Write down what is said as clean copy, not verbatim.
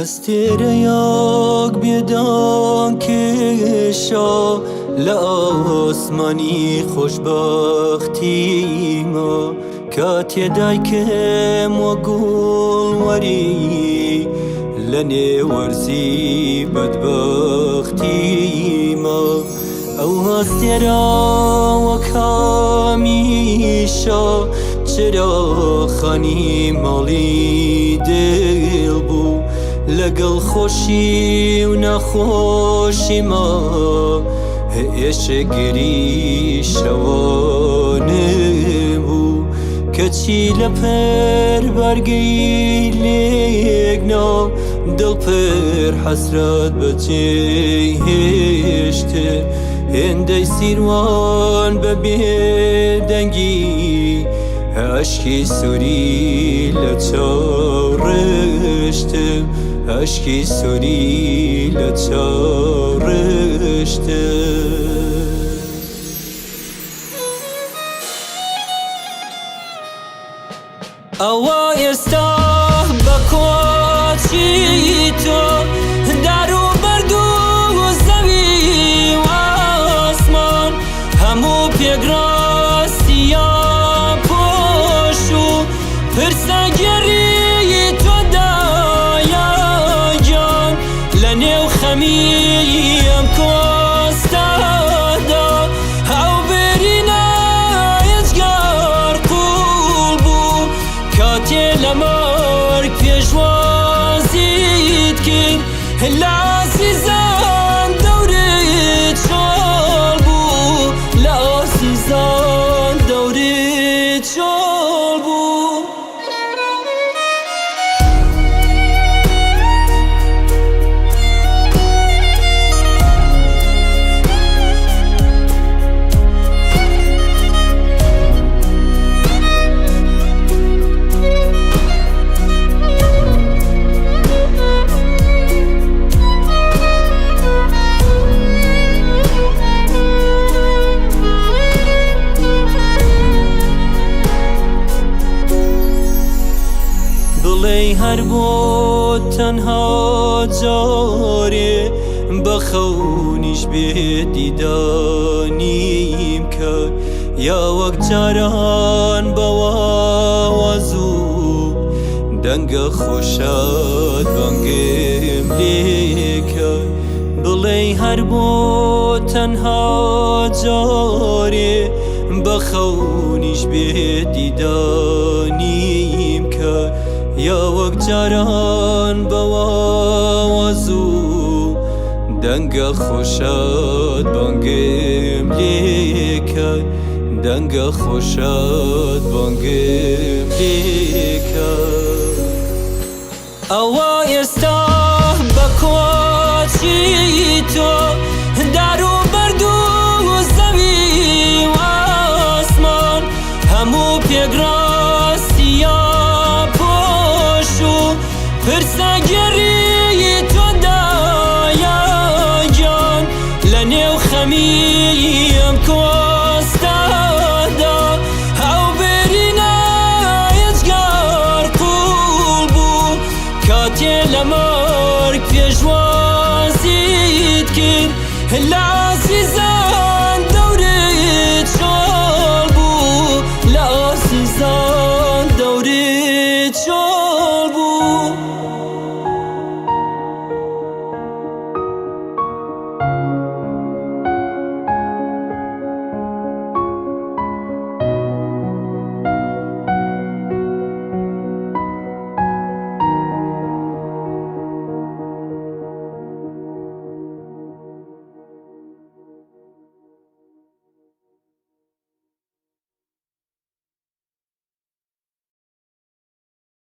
ئەستێرەیەک بێدان کێشا لە ئاسمانی خۆشبەختیما، کاتێ دایکم وەگوڵ وەری لە نێوەرزی بەدبەختیما. ئەو هەستێرە وەک هەمیشە چراخانی ماڵی دڵ بوو، لەگەڵ خۆشی و ناخۆشیما ئێشکگری شەوانم بوو، کەچی لە پەر بارگەی لێکنا دڵ پر حەسرەت بەجێی هێشتر. هێندەی سیروان بە بێدەنگی ئەشکی سووری لە چاو ڕشتم، ئەشکی سووری لە چاو ڕشتم. ئەوە ئێستا بە کۆچی تۆ دار و بەرد و زەوی و ئاسمان هەموو پێگڕاستیا پۆش و پرسەگێڕی تۆ دایە گیان لە نێو خەمی ئەم کۆستادا. ئەو برینە ئێجگار قووڵ بوو کاتێ لە مەرگ پێشوازیت کرد، لە ئازیزان دەورت چۆڵ بوو، لە ئازیزان دەورت چۆڵ بوو. بڵێی هەر بۆ تەنها جارێ بە خەونیش بێ دیدانیم کە، یا وەک جاران بەواوەز و دەنگە خۆشت بانگم لێکە. بڵێی هەر بۆ تەنها جارێ بە خەونیش بێ دیدانیم کە، یا وەک جاران بەواوەز و دەنگە خۆشت بانگم لێکە، دەنگە خۆشت بانگم لێکە. ئەوە ئێستا بە کۆچی تۆ دار و بەرد و زەوی و ئاسمان هەموو پێگڕاستیا پۆش و پرسەگێڕی تۆ دایە گیان لە نێو خەمی ئەم کۆستادا. ئەو برینە ئێجگار قووڵ بوو کاتێ لە مەرگ پێشوازیت کرد، لە ئازیزان